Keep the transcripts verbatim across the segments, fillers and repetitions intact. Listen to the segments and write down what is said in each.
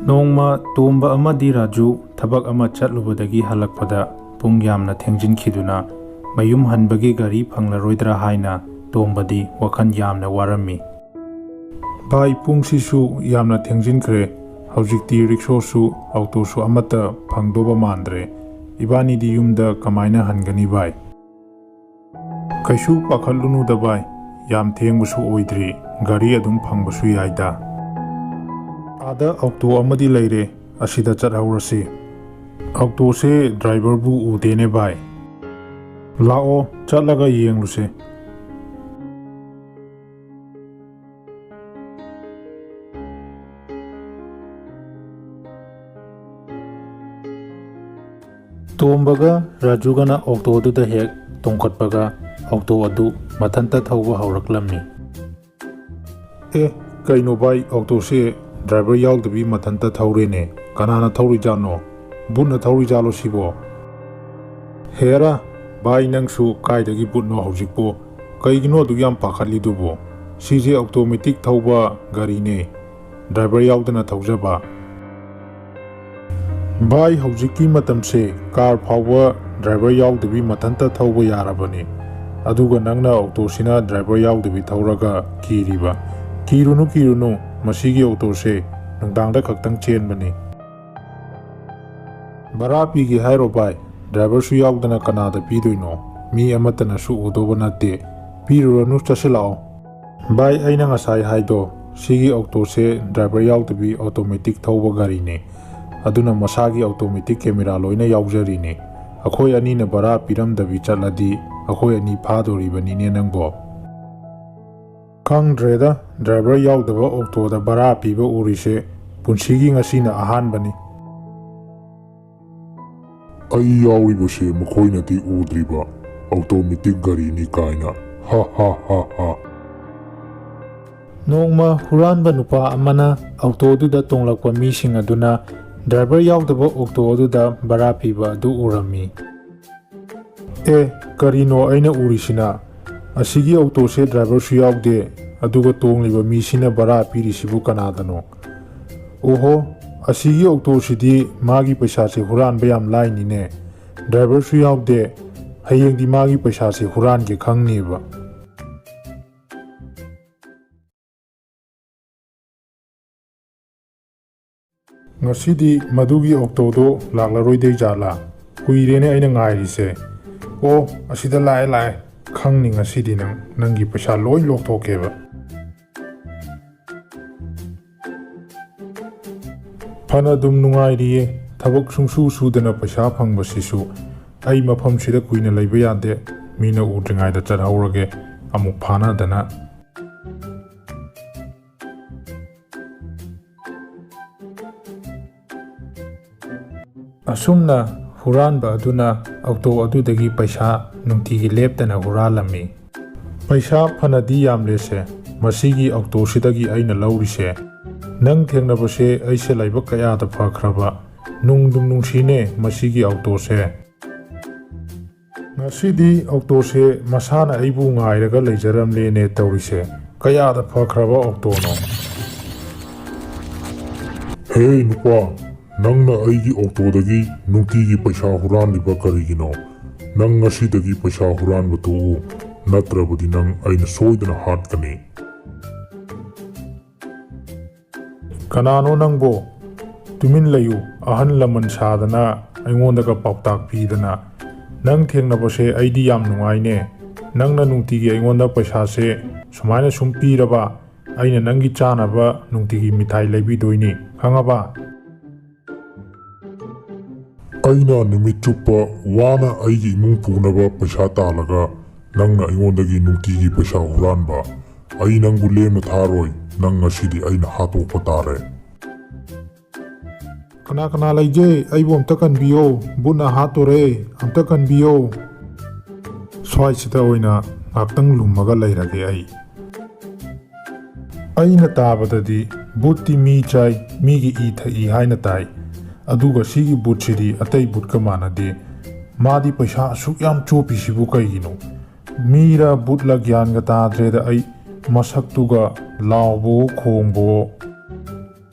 ꯅꯣꯡꯃ ꯇꯣꯝꯕ ꯑꯃꯗꯤ ꯔꯥꯖꯨ ꯊꯕꯛ ꯑꯃ ꯆꯠꯂꯨꯕꯗꯒꯤ ꯍꯜꯂꯛꯄꯗ ꯄꯨꯡ ꯌꯥꯝꯅ ꯊꯦꯡꯖꯤꯟꯈꯤꯗꯨꯅ ꯃꯌꯨꯝ ꯍꯟꯕꯒꯤ ꯒꯥꯔꯤ ꯐꯪꯂꯔꯣꯏꯗ꯭ꯔꯥ ꯍꯥꯏꯅ ꯇꯣꯝꯕꯗꯤ ꯋꯥꯈꯜ ꯌꯥꯝꯅ ꯋꯥꯔꯝꯃꯤ꯫ "ꯚꯥꯏ, ꯄꯨꯡꯁꯤꯁꯨ ꯌꯥꯝꯅ ꯊꯦꯡꯖꯤꯟꯈ꯭ꯔꯦ꯫ ꯍꯧꯖꯤꯛꯇꯤ ꯔꯤꯛꯁꯣꯁꯨ ꯑꯣꯇꯣꯁꯨ ꯑꯃꯠꯇ ꯐꯪꯗꯧꯕ ꯃꯥꯟꯗ꯭ꯔꯦ꯫ ꯏꯕꯥꯅꯤꯗꯤ ꯌꯨꯝꯗ ꯀꯃꯥꯏꯅ ꯍꯟꯒꯅꯤ ꯚꯥꯏ?" "ꯀꯩꯁꯨ ꯄꯥꯈꯠꯂꯨꯅꯨꯗ ꯚꯥꯏ, ꯌꯥꯝ ꯊꯦꯡꯕꯁꯨ ꯑꯣꯏꯗ꯭ꯔꯤ, ꯒꯥꯔꯤ ꯑꯗꯨꯝ ꯐꯪꯕꯁꯨ ꯌꯥꯏꯗ꯫ ꯑꯥꯗ ꯑꯣꯇꯣ ꯑꯃꯗꯤ ꯂꯩꯔꯦ, ꯑꯁꯤꯗ ꯆꯠꯍꯧꯔꯁꯤ꯫ ꯑꯣꯇꯣꯁꯦ ꯗ꯭ꯔꯥꯏꯚꯔꯕꯨ ꯎꯗꯦꯅꯦ ꯚꯥꯏ꯫ ꯂꯥꯛꯑꯣ, ꯆꯠꯂꯒ ꯌꯦꯡꯂꯨꯁꯦ꯫" ꯇꯣꯝꯕꯒ ꯔꯥꯖꯨꯒꯅ ꯑꯣꯇꯣꯗꯨꯗ ꯍꯦꯛ ꯇꯣꯡꯈꯠꯄꯒ ꯑꯣꯇꯣ ꯑꯗꯨ ꯃꯊꯟꯇ ꯊꯧꯕ ꯍꯧꯔꯛꯂꯝꯃꯤ꯫ "ꯑꯦ, ꯀꯩꯅꯣ ꯚꯥꯏ, ꯑꯣꯇꯣꯁꯦ ꯗ꯭ꯔꯥꯏꯚꯔ ꯌꯥꯎꯗꯕꯤ ꯃꯊꯟꯇ ꯊꯧꯔꯦꯅꯦ꯫ ꯀꯅꯥꯅ ꯊꯧꯔꯤꯖꯥꯠꯅꯣ? ꯕꯨꯠꯅ ꯊꯧꯔꯤꯖꯥꯠꯂꯣ ꯁꯤꯕꯣ?" "ꯍꯦꯔꯥ, ꯚꯥꯏ, ꯅꯪꯁꯨ ꯀꯥꯏꯗꯒꯤ ꯕꯨꯠꯅꯣ ꯍꯧꯖꯤꯛꯄꯨ? ꯀꯩꯒꯤꯅꯣ ꯑꯗꯨꯛ ꯌꯥꯝ ꯄꯥꯈꯠꯂꯤꯗꯨꯕꯨ? ꯁꯤꯁꯦ ꯑꯣꯇꯣꯃꯦꯇꯤꯛ ꯊꯧꯕ ꯒꯥꯔꯤꯅꯦ, ꯗ꯭ꯔꯥꯏꯚꯔ ꯌꯥꯎꯗꯅ ꯊꯧꯖꯕ꯫ ꯚꯥꯏ, ꯍꯧꯖꯤꯛꯀꯤ ꯃꯇꯝꯁꯦ ꯀꯥꯔ ꯐꯥꯎꯕ ꯗ꯭ꯔꯥꯏꯚꯔ ꯌꯥꯎꯗꯕꯤ ꯃꯊꯟꯇ ꯊꯧꯕ ꯌꯥꯔꯕꯅꯤ, ꯑꯗꯨꯒ ꯅꯪꯅ ꯑꯣꯇꯣꯁꯤꯅ ꯗ꯭ꯔꯥꯏꯚꯔ ꯌꯥꯎꯗꯕꯤ ꯊꯧꯔꯒ ꯀꯤꯔꯤꯕ? ꯀꯤꯔꯨꯅꯨ, ꯀꯤꯔꯨꯅꯨ, ꯃꯁꯤꯒꯤ ꯑꯣꯇꯣꯁꯦ ꯅꯨꯡꯗꯥꯡꯗ ꯈꯛꯇꯪ ꯆꯦꯟꯕꯅꯤ꯫" "ꯚꯔꯥ ꯄꯤꯒꯦ ꯍꯥꯏꯔꯣ ꯚꯥꯏ? ꯗ꯭ꯔꯥꯏꯚꯔꯁꯨ ꯌꯥꯎꯗꯅ ꯀꯅꯥꯗ ꯄꯤꯗꯣꯏꯅꯣ? ꯃꯤ ꯑꯃꯠꯇꯅꯁꯨ ꯎꯗꯧꯕ ꯅꯠꯇꯦ꯫ ꯄꯤꯔꯨꯔꯅꯨ, ꯆꯠꯁꯤꯜꯂꯛꯑꯣ꯫" "ꯚꯥꯏ, ꯑꯩꯅ ꯉꯁꯥꯏ ꯍꯥꯏꯗꯣ, ꯁꯤꯒꯤ ꯑꯣꯇꯣꯁꯦ ꯗ꯭ꯔꯥꯏꯚꯔ ꯌꯥꯎꯗꯕꯤ ꯑꯣꯇꯣꯃꯦꯇꯤꯛ ꯊꯧꯕ ꯒꯥꯔꯤꯅꯦ꯫ ꯑꯗꯨꯅ ꯃꯁꯥꯒꯤ ꯑꯣꯇꯣꯃꯦꯇꯤꯛ ꯀꯦꯃꯦꯔꯥ ꯂꯣꯏꯅ ꯌꯥꯎꯖꯔꯤꯅꯦ꯫ ꯑꯩꯈꯣꯏ ꯑꯅꯤꯅ ꯚꯔꯥ ꯄꯤꯔꯝꯗꯕꯤ ꯆꯠꯂꯗꯤ ꯑꯩꯈꯣꯏ ꯑꯅꯤ ꯐꯥꯗꯣꯔꯤꯕꯅꯤꯅꯦ ꯅꯪꯕꯣ꯫" "ꯈꯪꯗ꯭ꯔꯦꯗ, ꯗ꯭ꯔꯥꯏꯚꯔ ꯌꯥꯎꯗꯕ ꯑꯣꯇꯣꯗ ꯚꯔꯥ ꯄꯤꯕ ꯎꯔꯤꯁꯦ ꯄꯨꯟꯁꯤꯒꯤ ꯉꯁꯤꯅ ꯑꯍꯥꯟꯕꯅꯤ꯫" "ꯑꯩ ꯌꯥꯎꯔꯤꯕꯁꯦ ꯃꯈꯣꯏꯅꯗꯤ ꯎꯗ꯭ꯔꯤꯕ, ꯑꯣꯇꯣꯃꯦꯇꯤꯛ ꯒꯥꯔꯤꯅꯤ ꯀꯥꯏꯅ꯫ ꯍꯥ ꯍꯥ ꯍꯥ ꯍꯥ꯫" ꯅꯣꯡꯃ ꯍꯨꯔꯥꯟꯕ ꯅꯨꯄꯥ ꯑꯃꯅ ꯑꯣꯇꯣꯗꯨꯗ ꯇꯣꯡꯂꯛꯄ ꯃꯤꯁꯤꯡ ꯑꯗꯨꯅ ꯗ꯭ꯔꯥꯏꯚꯔ ꯌꯥꯎꯗꯕ ꯑꯣꯇꯣ ꯑꯗꯨꯗ ꯚꯔꯥ ꯄꯤꯕ ꯑꯗꯨ ꯎꯔꯝꯃꯤ꯫ "ꯑꯦ, ꯀꯔꯤꯅꯣ ꯑꯩꯅ ꯎꯔꯤꯁꯤꯅ? ꯑꯁꯤꯒꯤ ꯑꯣꯇꯣꯁꯦ ꯗ꯭ꯔꯥꯏꯚꯔꯁꯨ ꯌꯥꯎꯗꯦ, ꯑꯗꯨꯒ ꯇꯣꯡꯂꯤꯕ ꯃꯤꯁꯤꯅ ꯚꯔꯥ ꯄꯤꯔꯤꯁꯤꯕꯨ ꯀꯅꯥꯗꯅꯣ? ꯑꯣꯍꯣ, "ꯑꯁꯤꯒꯤ ꯑꯣꯛꯇꯣꯁꯤꯗꯤ ꯃꯥꯒꯤ ꯄꯩꯁꯥꯁꯦ ꯍꯨꯔꯥꯟꯕ ꯌꯥꯝ ꯂꯥꯏꯅꯤꯅꯦ꯫ ꯗ꯭ꯔꯥꯏꯚꯔꯁꯨ ꯌꯥꯎꯗꯦ꯫ ꯍꯌꯦꯡꯗꯤ ꯃꯥꯒꯤ ꯄꯩꯁꯥꯁꯦ ꯍꯨꯔꯥꯟꯒꯦ ꯈꯪꯅꯦꯕ꯫" "ꯉꯁꯤꯗꯤ ꯃꯗꯨꯒꯤ ꯑꯣꯛꯇꯣꯗꯣ ꯂꯥꯛꯂꯔꯣꯏꯗꯣꯏ ꯖꯥꯠꯂꯥ? ꯀꯨꯏꯔꯦꯅꯦ ꯑꯩꯅ ꯉꯥꯏꯔꯤꯁꯦ꯫ ꯑꯣ, ꯑꯁꯤꯗ ꯂꯥꯛꯑꯦ, ꯂꯥꯛꯑꯦ꯫ ꯈꯪꯅꯤ ꯉꯁꯤꯗꯤ ꯅꯪ, ꯅꯪꯒꯤ ꯄꯩꯁꯥ ꯂꯣꯏ ꯂꯧꯊꯣꯛꯀꯦꯕ꯫" "ꯐꯅ ꯑꯗꯨꯝ ꯅꯨꯡꯉꯥꯏꯔꯤꯌꯦ꯫ ꯊꯕꯛ ꯁꯨꯡꯁꯨ ꯁꯨꯗꯅ ꯄꯩꯁꯥ ꯐꯪꯕꯁꯤꯁꯨ꯫ ꯑꯩ ꯃꯐꯝꯁꯤꯗ ꯀꯨꯏꯅ ꯂꯩꯕ ꯌꯥꯗꯦ꯫ ꯃꯤꯅ ꯎꯗ꯭ꯔꯤꯉꯩꯗ ꯆꯠꯍꯧꯔꯒꯦ, ꯑꯃꯨꯛ ꯐꯥꯅꯗꯅ꯫" ꯑꯁꯨꯝꯅ ꯍꯨꯔꯥꯟꯕ ꯑꯗꯨꯅ ꯑꯣꯛꯇꯣ ꯑꯗꯨꯗꯒꯤ ꯄꯩꯁꯥ ꯅꯨꯡꯇꯤꯒꯤ ꯂꯦꯞꯇꯅ ꯍꯨꯔꯥꯜꯂꯝꯃꯤ꯫ "ꯄꯩꯁꯥ ꯐꯅꯗꯤ ꯌꯥꯝꯂꯦꯁꯦ, ꯃꯁꯤꯒꯤ ꯑꯣꯛꯇꯣꯁꯤꯗꯒꯤ ꯑꯩꯅ ꯂꯧꯔꯤꯁꯦ꯫ ꯅꯪ ꯊꯦꯡꯅꯕꯁꯦ ꯑꯩꯁꯦ ꯂꯥꯏꯕꯛ ꯀꯌꯥꯗ ꯐꯈ꯭ꯔꯕ꯫ ꯅꯨꯡꯗꯨꯝ ꯅꯨꯡꯁꯤꯅꯦ ꯃꯁꯤꯒꯤ ꯑꯣꯛꯇꯣꯁꯦ꯫ ꯉꯁꯤꯗꯤ ꯑꯣꯛꯇꯣꯁꯦ ꯃꯁꯥꯅ ꯑꯩꯕꯨ ꯉꯥꯏꯔꯒ ꯂꯩꯖꯔꯝꯂꯦꯅꯦ ꯇꯧꯔꯤꯁꯦ꯫ ꯀꯌꯥꯗ ꯐꯈ꯭ꯔꯕ ꯑꯣꯛꯇꯣꯅꯣ?" "ꯍꯦ ꯅꯨꯄꯥ, ꯅꯪꯅ ꯑꯩꯒꯤ ꯑꯣꯛꯇꯣꯗꯒꯤ ꯅꯨꯡꯇꯤꯒꯤ ꯄꯩꯁꯥ ꯍꯨꯔꯥꯟꯂꯤꯕ ꯀꯔꯤꯒꯤꯅꯣ? ꯅꯪ ꯉꯁꯤꯗꯒꯤ ꯄꯩꯁꯥ ꯍꯨꯔꯥꯟꯕ ꯇꯣꯛꯎ, ꯅꯠꯇ꯭ꯔꯕꯗꯤ ꯅꯪ ꯑꯩꯅ ꯁꯣꯏꯗꯅ ꯍꯥꯠꯀꯅꯤ꯫" "ꯀꯅꯥꯅꯣ ꯅꯪꯕꯣ? ꯇꯨꯃꯤꯟ ꯂꯩꯌꯨ꯫ ꯑꯍꯜ ꯂꯃꯟ ꯁꯥꯗꯅ ꯑꯩꯉꯣꯟꯗꯒ ꯄꯥꯎꯇꯥꯛ ꯄꯤꯗꯅ꯫ ꯅꯪ ꯊꯦꯡꯅꯕꯁꯦ ꯑꯩꯗꯤ ꯌꯥꯝ ꯅꯨꯡꯉꯥꯏꯅꯦ꯫ ꯅꯪꯅ ꯅꯨꯡꯇꯤꯒꯤ ꯑꯩꯉꯣꯟꯗ ꯄꯩꯁꯥꯁꯦ ꯁꯨꯃꯥꯏꯅ ꯁꯨꯝ ꯄꯤꯔꯕ, ꯑꯩꯅ ꯅꯪꯒꯤ ꯆꯥꯅꯕ ꯅꯨꯡꯇꯤꯒꯤ ꯃꯤꯊꯥꯏ ꯂꯩꯕꯤꯗꯣꯏꯅꯤ, ꯈꯪꯉꯕ?" "ꯑꯩꯅ ꯅꯨꯃꯤꯠ ꯆꯨꯞꯄ ꯋꯥꯅ ꯑꯩꯒꯤ ꯏꯃꯨꯡ ꯄꯨꯅꯕ ꯄꯩꯁꯥ ꯇꯥꯜꯂꯒ, ꯅꯪꯅ ꯑꯩꯉꯣꯟꯗꯒꯤ ꯅꯨꯡꯇꯤꯒꯤ ꯄꯩꯁꯥ ꯍꯨꯔꯥꯟꯕ꯫ ꯑꯩ ꯅꯪꯕꯨ ꯂꯦꯝꯅ ꯊꯥꯔꯣꯏ꯫ ꯅꯪ ꯉꯁꯤꯗꯤ ꯑꯩꯅ ꯍꯥꯠꯇꯣꯛꯄ ꯇꯥꯔꯦ꯫" "ꯀꯅꯥ ꯀꯅꯥ ꯂꯩꯒꯦ? ꯑꯩꯕꯨ ꯑꯝꯇ ꯀꯟꯕꯤꯌꯣ꯫ ꯕꯨꯠꯅ ꯍꯥꯠꯇꯣꯔꯦ꯫ ꯑꯝꯇ ꯀꯟꯕꯤꯌꯣ꯫" "ꯁ꯭ꯋꯥꯏꯁꯤꯗ ꯑꯣꯏꯅ ꯉꯥꯛꯇꯪ ꯂꯨꯝꯃꯒ ꯂꯩꯔꯒꯦ ꯑꯩ꯫" ꯑꯩꯅ ꯇꯥꯕꯗꯗꯤ ꯕꯨꯠꯇꯤ ꯃꯤ ꯆꯥꯏ, ꯃꯤꯒꯤ ꯏ ꯊꯛꯏ ꯍꯥꯏꯅ ꯇꯥꯏ꯫ ꯑꯗꯨꯒ ꯁꯤꯒꯤ ꯕꯨꯠꯁꯤꯗꯤ ꯑꯇꯩ ꯕꯨꯠꯀ ꯃꯥꯟꯅꯗꯦ꯫ ꯃꯥꯗꯤ ꯄꯩꯁꯥ ꯑꯁꯨꯛ ꯌꯥꯝ ꯆꯣꯞꯄꯤꯁꯤꯕꯨ ꯀꯩꯒꯤꯅꯣ? ꯃꯤꯔ ꯕꯨꯠꯂ ꯒ꯭ꯌꯥꯟꯒ ꯇꯥꯗ꯭ꯔꯦꯗ ꯑꯩ꯫ ꯃꯁꯛꯇꯨꯒ ꯂꯥꯎꯕꯋꯣ ꯈꯣꯡꯕꯋꯣ꯫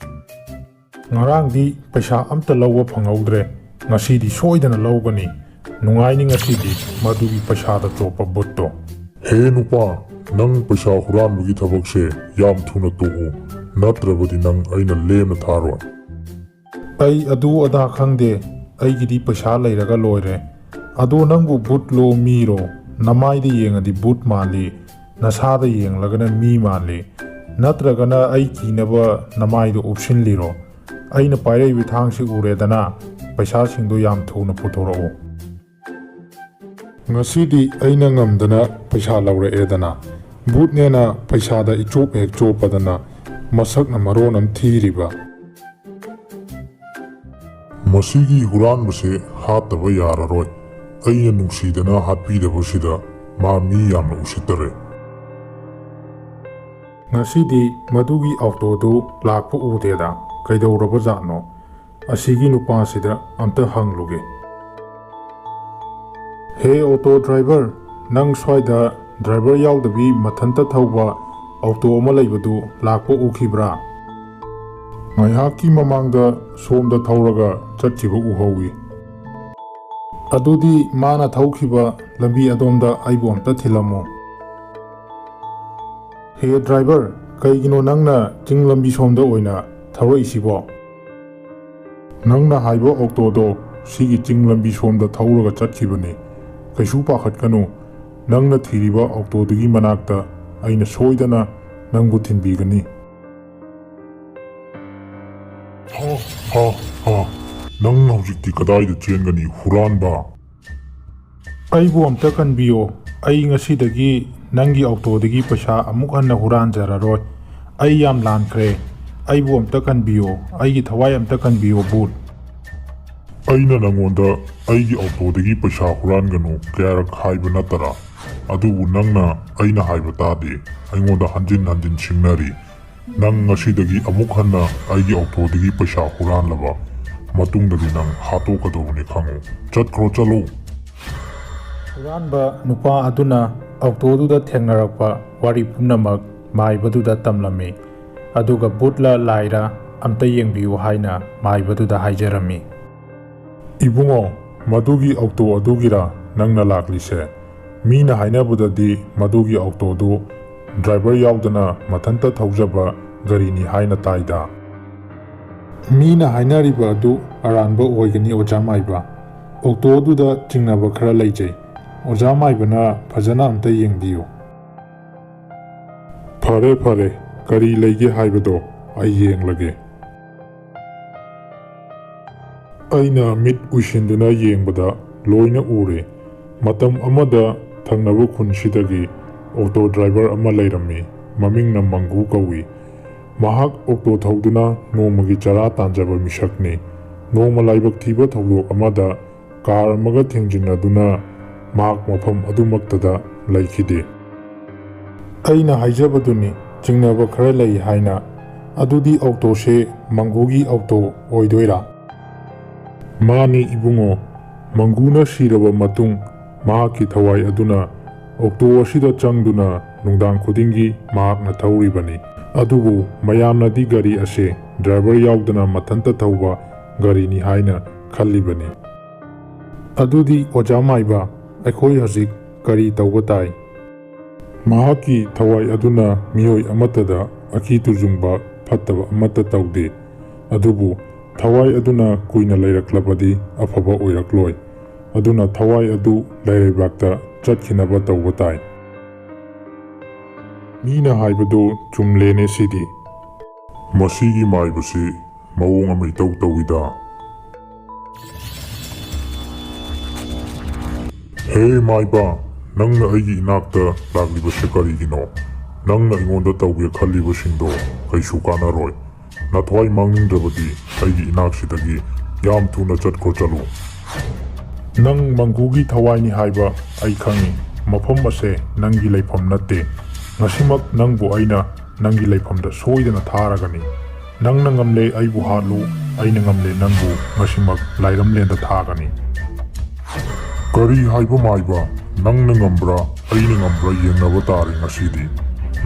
"ꯉꯔꯥꯡꯗꯤ ꯄꯩꯁꯥ ꯑꯝꯇ ꯂꯧꯕ ꯐꯪꯍꯧꯗ꯭ꯔꯦ, ꯉꯁꯤꯗꯤ ꯁꯣꯏꯗꯅ ꯂꯧꯒꯅꯤ꯫ ꯅꯨꯡꯉꯥꯏꯅꯤ ꯉꯁꯤꯗꯤ ꯃꯗꯨꯒꯤ ꯄꯩꯁꯥꯗ ꯆꯣꯞꯄ ꯕꯨꯠꯇꯣ"꯫ "ꯍꯦ ꯅꯨꯄꯥ, ꯅꯪ ꯄꯩꯁꯥ ꯍꯨꯔꯥꯟꯕꯒꯤ ꯊꯕꯛꯁꯦ ꯌꯥꯝ ꯊꯨꯅ ꯇꯣꯛꯎ, ꯅꯠꯇ꯭ꯔꯕꯗꯤ ꯅꯪ ꯑꯩꯅ ꯂꯦꯝꯅ ꯊꯥꯔꯣꯏ"꯫ "ꯑꯩ ꯑꯗꯨ ꯑꯗꯥ ꯈꯪꯗꯦ, ꯑꯩꯒꯤꯗꯤ ꯄꯩꯁꯥ ꯂꯩꯔꯒ ꯂꯣꯏꯔꯦ꯫ ꯑꯗꯣ ꯅꯪꯕꯨ ꯕꯨꯠꯂꯣ ꯃꯤꯔꯣ? ꯅꯃꯥꯏꯗ ꯌꯦꯡꯉꯗꯤ ꯕꯨꯠ ꯃꯥꯜꯂꯤ, ꯅꯁꯥꯗ ꯌꯦꯡꯂꯒꯅ ꯃꯤ ꯃꯥꯜꯂꯤ꯫ ꯅꯠꯇ꯭ꯔꯒꯅ ꯑꯩ ꯀꯤꯅꯕ ꯅꯃꯥꯏꯗꯣ ꯎꯞꯁꯤꯜꯂꯤꯔꯣ? ꯑꯩꯅ ꯄꯥꯏꯔꯛꯏꯕ ꯊꯥꯡꯁꯤ ꯎꯔꯦꯗꯅ, ꯄꯩꯁꯥꯁꯤꯡꯗꯣ ꯌꯥꯝ ꯊꯨꯅ ꯄꯨꯊꯣꯔꯛꯎ"꯫ "ꯉꯁꯤꯗꯤ ꯑꯩꯅ ꯉꯝꯗꯅ ꯄꯩꯁꯥ ꯂꯧꯔꯛꯑꯦꯗꯅ꯫ ꯕꯨꯠꯅꯦꯅ ꯄꯩꯁꯥꯗ ꯏꯆꯣꯞ ꯍꯦꯛ ꯆꯣꯞꯄꯗꯅ, ꯃꯁꯛꯅ ꯃꯔꯣꯟ ꯑꯃ ꯊꯤꯔꯤꯕ꯫ ꯃꯁꯤꯒꯤ ꯍꯨꯔꯥꯟꯕꯁꯦ ꯍꯥꯠꯇꯕ ꯌꯥꯔꯔꯣꯏ꯫ ꯑꯩꯅ ꯅꯨꯡꯁꯤꯗꯅ ꯍꯥꯠꯄꯤꯗꯕꯁꯤꯗ ꯃꯥ ꯃꯤ ꯌꯥꯝꯅ ꯎꯁꯤꯠꯇꯔꯦ"꯫ "ꯉꯁꯤꯗꯤ ꯃꯗꯨꯒꯤ ꯑꯣꯇꯣꯗꯨ ꯂꯥꯛꯄ ꯎꯗꯦꯗ, ꯀꯩꯗꯧꯔꯕ ꯖꯥꯠꯅꯣ? ꯑꯁꯤꯒꯤ ꯅꯨꯄꯥꯁꯤꯗ ꯑꯝꯇ ꯍꯪꯂꯨꯒꯦ꯫ ꯍꯦ ꯑꯣꯇꯣ ꯗ꯭ꯔꯥꯏꯚꯔ, ꯅꯪ ꯁ꯭ꯋꯥꯏꯗ ꯗ꯭ꯔꯥꯏꯚꯔ ꯌꯥꯎꯗꯕꯤ ꯃꯊꯟꯇ ꯊꯧꯕ ꯑꯣꯇꯣ ꯑꯃ ꯂꯩꯕꯗꯨ ꯂꯥꯛꯄ ꯎꯈꯤꯕ꯭ꯔꯥ?" "ꯉꯥꯏꯍꯥꯛꯀꯤ ꯃꯃꯥꯡꯗ ꯁꯣꯝꯗ ꯊꯧꯔꯒ ꯆꯠꯈꯤꯕ ꯎꯍꯧꯏ"꯫ "ꯑꯗꯨꯗꯤ ꯃꯥꯅ ꯊꯧꯈꯤꯕ ꯂꯝꯕꯤ ꯑꯗꯣꯝꯗ ꯑꯩꯕꯨ ꯑꯝꯇ ꯊꯤꯜꯂꯝꯃꯨ"꯫ "ꯍꯦ ꯗ꯭ꯔꯥꯏꯚꯔ, ꯀꯩꯒꯤꯅꯣ ꯅꯪꯅ ꯆꯤꯡ ꯂꯝꯕꯤ ꯁꯣꯝꯗ ꯑꯣꯏꯅ ꯊꯧꯔꯛꯏꯁꯤꯕꯣ?" "ꯅꯪꯅ ꯍꯥꯏꯕ ꯑꯣꯛꯇꯣꯗꯣ ꯁꯤꯒꯤ ꯆꯤꯡ ꯂꯝꯕꯤ ꯁꯣꯝꯗ ꯊꯧꯔꯒ ꯆꯠꯈꯤꯕꯅꯤ꯫ ꯀꯩꯁꯨ ꯄꯥꯈꯠꯀꯅꯨ, ꯅꯪꯅ ꯊꯤꯔꯤꯕ ꯑꯣꯛꯇꯣꯗꯨꯒꯤ ꯃꯅꯥꯛꯇ ꯑꯩꯅ ꯁꯣꯏꯗꯅ ꯅꯪꯕꯨ ꯊꯤꯟꯕꯤꯒꯅꯤ"꯫ "ꯍꯥ, ꯍꯥ, ꯍꯥ, ꯅꯪ ꯍꯧꯖꯤꯛꯇꯤ ꯀꯗꯥꯏꯗ ꯆꯦꯟꯒꯅꯤ, ꯍꯨꯔꯥꯟꯕ?" "ꯑꯩꯕꯨ ꯑꯝꯇ ꯀꯟꯕꯤꯌꯣ꯫ ꯑꯩ ꯉꯁꯤꯗꯒꯤ ꯅꯪꯒꯤ ꯑꯣꯛꯇꯣꯗꯒꯤ ꯄꯩꯁꯥ ꯑꯃꯨꯛ ꯍꯟꯅ ꯍꯨꯔꯥꯟꯖꯔꯔꯣꯏ꯫ ꯑꯩ ꯌꯥꯝ ꯂꯥꯟꯈ꯭ꯔꯦ꯫ ꯑꯩꯕꯨ ꯑꯝꯇ ꯀꯟꯕꯤꯌꯣ꯫ ꯑꯩꯒꯤ ꯊꯋꯥꯏ ꯑꯝꯇ ꯀꯟꯕꯤꯌꯣ, ꯕꯨꯠ"꯫ "ꯑꯩꯅ ꯅꯪꯉꯣꯟꯗ ꯑꯩꯒꯤ ꯑꯣꯛꯇꯣꯗꯒꯤ ꯄꯩꯁꯥ ꯍꯨꯔꯥꯟꯒꯅꯨ ꯀꯌꯥꯔꯛ ꯍꯥꯏꯕ ꯅꯠꯇꯔꯥ? ꯑꯗꯨꯕꯨ ꯅꯪꯅ ꯑꯩꯅ ꯍꯥꯏꯕ ꯇꯥꯗꯦ꯫ ꯑꯩꯉꯣꯟꯗ ꯍꯟꯖꯤꯟ ꯍꯟꯖꯤꯟ ꯁꯤꯡꯅꯔꯤ꯫ ꯅꯪ ꯉꯁꯤꯗꯒꯤ ꯑꯃꯨꯛ ꯍꯟꯅ ꯑꯩꯒꯤ ꯑꯣꯛꯇꯣꯗꯒꯤ ꯄꯩꯁꯥ ꯍꯨꯔꯥꯟꯂꯕ ꯃꯇꯨꯡꯗꯗꯤ ꯅꯪ ꯍꯥꯠꯇꯣꯛꯀꯗꯧꯕꯅꯤ ꯈꯪꯉꯨ꯫ ꯆꯠꯈ꯭ꯔꯣ, ꯆꯠꯂꯣ"꯫ ꯍꯨꯔꯥꯟꯕ ꯅꯨꯄꯥ ꯑꯗꯨꯅ ꯑꯣꯛꯇꯣꯗꯨꯗ ꯊꯦꯡꯅꯔꯛꯄ ꯋꯥꯔꯤ ꯄꯨꯝꯅꯃꯛ ꯃꯥꯏꯕꯗꯨꯗ ꯇꯝꯂꯝꯃꯤ꯫ ꯑꯗꯨꯒ ꯕꯨꯠꯂ ꯂꯥꯏꯔ ꯑꯝꯇ ꯌꯦꯡꯕꯤꯌꯨ" ꯍꯥꯏꯅ ꯃꯥꯏꯕꯗꯨꯗ ꯍꯥꯏꯖꯔꯝꯃꯤ꯫ "ꯏꯕꯨꯡꯉꯣ, ꯃꯗꯨꯒꯤ ꯑꯣꯛꯇꯣ ꯑꯗꯨꯒꯤꯔꯥ ꯅꯪꯅ ꯂꯥꯛꯂꯤꯁꯦ? ꯃꯤꯅ ꯍꯥꯏꯅꯕꯗꯗꯤ ꯃꯗꯨꯒꯤ ꯑꯣꯛꯇꯣꯗꯨ ꯗ꯭ꯔꯥꯏꯚꯔ ꯌꯥꯎꯗꯅ ꯃꯊꯟꯇ ꯊꯧꯖꯕ ꯒꯥꯔꯤꯅꯤ ꯍꯥꯏꯅ ꯇꯥꯏꯗ?" "ꯃꯤꯅ ꯍꯥꯏꯅꯔꯤꯕ ꯑꯗꯨ ꯑꯔꯥꯟꯕ ꯑꯣꯏꯒꯅꯤ, ꯑꯣꯖꯥ ꯃꯥꯏꯕ꯫ ꯑꯣꯛꯇꯣꯗꯨꯗ ꯆꯤꯡꯅꯕ ꯈꯔ ꯂꯩꯖꯩ꯫ ꯑꯣꯖꯥ ꯃꯥꯏꯕꯅ ꯐꯖꯅ ꯑꯝꯇ ꯌꯦꯡꯕꯤꯌꯨ꯫" "ꯐꯔꯦ, ꯐꯔꯦ, ꯀꯔꯤ ꯂꯩꯒꯦ ꯍꯥꯏꯕꯗꯣ ꯑꯩ ꯌꯦꯡꯂꯒꯦ꯫" ꯑꯩꯅ ꯃꯤꯠ ꯎꯏꯁꯤꯟꯗꯨꯅ ꯌꯦꯡꯕꯗ ꯂꯣꯏꯅ ꯎꯔꯦ꯫ ꯃꯇꯝ ꯑꯃꯗ ꯊꯪꯅꯕ ꯈꯨꯟꯁꯤꯗꯒꯤ ꯑꯣꯛꯇꯣ ꯗ꯭ꯔꯥꯏꯚꯔ ꯑꯃ ꯂꯩꯔꯝꯃꯤ꯫ ꯃꯃꯤꯡꯅ ꯃꯪꯒꯨ ꯀꯧꯏ꯫ ꯃꯍꯥꯛ ꯑꯣꯛꯇꯣ ꯊꯧꯗꯨꯅ ꯅꯣꯡꯃꯒꯤ ꯆꯔꯥ ꯇꯥꯟꯖꯕ ꯃꯤꯁꯛꯅꯤ꯫ ꯅꯣꯡꯃ ꯂꯥꯏꯕꯛ ꯊꯤꯕ ꯊꯧꯗꯣꯛ ꯑꯃꯗ ꯀꯥꯔ ꯑꯃꯒ ꯊꯦꯡꯖꯤꯟꯅꯗꯨꯅ ꯃꯍꯥꯛ ꯃꯐꯝ ꯑꯗꯨꯃꯛꯇꯗ ꯂꯩꯈꯤꯗꯦ꯫ ꯑꯩꯅ ꯍꯥꯏꯖꯕꯗꯨꯅꯤ, ꯆꯤꯡꯅꯕ ꯈꯔ ꯂꯩ ꯍꯥꯏꯅ꯫ ꯑꯗꯨꯗꯤ ꯑꯣꯛꯇꯣꯁꯦ ꯃꯪꯒꯨꯒꯤ ꯑꯣꯛꯇꯣ ꯑꯣꯏꯗꯣꯏꯔꯥ? ꯃꯥꯅꯤ ꯏꯕꯨꯡꯉꯣ, ꯃꯪꯒꯨꯅ ꯁꯤꯔꯕ ꯃꯇꯨꯡ ꯃꯍꯥꯛꯀꯤ ꯊꯋꯥꯏ ꯑꯗꯨꯅ ꯑꯣꯛꯇꯣ ꯑꯁꯤꯗ ꯆꯪꯗꯨꯅ ꯅꯨꯡꯗꯥꯡ ꯈꯨꯗꯤꯡꯒꯤ ꯃꯍꯥꯛꯅ ꯊꯧꯔꯤꯕꯅꯤ꯫ ꯑꯗꯨꯕꯨ ꯃꯌꯥꯝꯅꯗꯤ ꯒꯥꯔꯤ ꯑꯁꯦ ꯗ꯭ꯔꯥꯏꯚꯔ ꯌꯥꯎꯗꯅ ꯃꯊꯟꯇ ꯊꯧꯕ ꯒꯥꯔꯤꯅꯤ ꯍꯥꯏꯅ ꯈꯜꯂꯤꯕꯅꯤ꯫ ꯑꯗꯨꯗꯤ ꯑꯣꯖꯥ ꯃꯥꯏꯕ, ꯑꯩꯈꯣꯏ ꯍꯧꯖꯤꯛ ꯀꯔꯤ ꯇꯧꯕ ꯇꯥꯏ? ꯃꯍꯥꯛꯀꯤ ꯊꯋꯥꯏ ꯑꯗꯨꯅ ꯃꯤꯑꯣꯏ ꯑꯃꯠꯇꯗ ꯑꯀꯤ ꯇꯨꯖꯨꯡꯕ ꯐꯠꯇꯕ ꯑꯃꯠꯇ ꯇꯧꯗꯦ꯫ ꯑꯗꯨꯕꯨ ꯊꯋꯥꯏ ꯑꯗꯨꯅ ꯀꯨꯏꯅ ꯂꯩꯔꯛꯂꯕꯗꯤ ꯑꯐꯕ ꯑꯣꯏꯔꯛꯂꯣꯏ꯫ ꯑꯗꯨꯅ ꯊꯋꯥꯏ ꯑꯗꯨ ꯂꯥꯏꯔꯩꯕꯥꯛꯇ ꯆꯠꯈꯤꯅꯕ ꯇꯧꯕ ꯇꯥꯏ꯫ ꯃꯤꯅ ꯍꯥꯏꯕꯗꯨ ꯆꯨꯝꯂꯦꯅꯦ ꯁꯤꯗꯤ꯫ ꯃꯁꯤꯒꯤ ꯃꯥꯏꯕꯁꯤ ꯃꯑꯣꯡ ꯑꯃ ꯏꯇꯧ ꯇꯧꯏꯗ꯫ ꯍꯦ ꯃꯥꯏꯕ, ꯅꯪꯅ ꯑꯩꯒꯤ ꯏꯅꯥꯛꯇ ꯂꯥꯛꯂꯤꯕꯁꯦ ꯀꯔꯤꯒꯤꯅꯣ? ꯅꯪꯅ ꯑꯩꯉꯣꯟꯗ ꯇꯧꯒꯦ ꯈꯜꯂꯤꯕꯁꯤꯡꯗꯣ ꯀꯩꯁꯨ ꯀꯥꯟꯅꯔꯣꯏ꯫ ꯅꯊ꯭ꯋꯥꯏ ꯃꯥꯡꯅꯤꯡꯗ꯭ꯔꯕꯗꯤ ꯑꯩꯒꯤ ꯏꯅꯥꯛꯁꯤꯗꯒꯤ ꯌꯥꯝ ꯊꯨꯅ ꯆꯠꯈ꯭ꯔꯣ ꯆꯠꯂꯨ꯫ ꯅꯪ ꯃꯪꯒꯨꯒꯤ ꯊꯋꯥꯏꯅꯤ ꯍꯥꯏꯕ ꯑꯩ ꯈꯪꯏ꯫ ꯃꯐꯝ ꯑꯁꯦ ꯅꯪꯒꯤ ꯂꯩꯐꯝ ꯅꯠꯇꯦ꯫ ꯉꯁꯤꯃꯛ ꯅꯪꯕꯨ ꯑꯩꯅ ꯅꯪꯒꯤ ꯂꯩꯐꯝꯗ ꯁꯣꯏꯗꯅ ꯊꯥꯔꯒꯅꯤ꯫ ꯅꯪꯅ ꯉꯝꯂꯦ ꯑꯩꯕꯨ ꯍꯥꯠꯂꯨ, ꯑꯩꯅ ꯉꯝꯂꯦ ꯅꯪꯕꯨ ꯉꯁꯤꯃꯛ ꯂꯥꯏꯔꯝꯂꯦꯟꯗ ꯊꯥꯒꯅꯤ꯫ ꯀꯔꯤ ꯍꯥꯏꯕ ꯃꯥꯏꯕ? ꯅꯪꯅ ꯉꯝꯕ꯭ꯔꯥ ꯑꯩꯅ ꯉꯝꯕ꯭ꯔꯥ ꯌꯦꯡꯅꯕ ꯇꯥꯔꯦ ꯉꯁꯤꯗꯤ꯫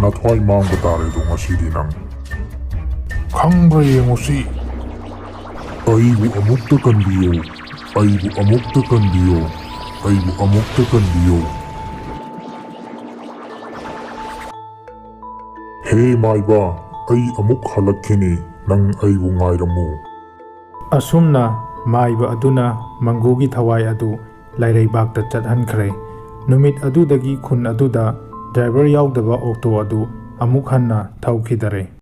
ꯅꯊ꯭ꯋꯥꯏ ꯃꯥꯡꯕ ꯇꯥꯔꯦ ꯑꯗꯣ ꯉꯁꯤꯗꯤ ꯅꯪ꯫ ꯈꯪꯕ꯭ꯔꯥ ꯌꯦꯡꯉꯨꯁꯤ꯫ ꯑꯩꯕꯨ ꯑꯃꯨꯛꯇ ꯀꯟꯕꯤꯌꯨ, ꯑꯩꯕꯨ ꯑꯃꯨꯛꯇ ꯀꯟꯕꯤꯌꯨ, ꯑꯩꯕꯨ ꯑꯃꯨꯛꯇ ꯀꯟꯕꯤꯌꯨ꯫ ꯍꯦ ꯃꯥꯏꯕ, ꯑꯩ ꯑꯃꯨꯛ ꯍꯜꯂꯛꯈꯤꯅꯤ, ꯅꯪ ꯑꯩꯕꯨ ꯉꯥꯏꯔꯝꯃꯨ꯫ ꯑꯁꯨꯝꯅ ꯃꯥꯏꯕ ꯑꯗꯨꯅ ꯃꯪꯒꯨꯒꯤ ꯊꯋꯥꯏ ꯑꯗꯨ ꯂꯥꯏꯔꯩꯕꯥꯛꯇ ꯆꯠꯍꯟꯈ꯭ꯔꯦ꯫ ꯅꯨꯃꯤꯠ ꯑꯗꯨꯗꯒꯤ ꯈꯨꯟ ꯑꯗꯨꯗ ꯗ꯭ꯔꯥꯏꯚꯔ ꯌꯥꯎꯗꯕ ꯑꯣꯛꯇꯣ ꯑꯗꯨ ꯑꯃꯨꯛ ꯍꯟꯅ ꯊꯧꯈꯤꯗꯔꯦ꯫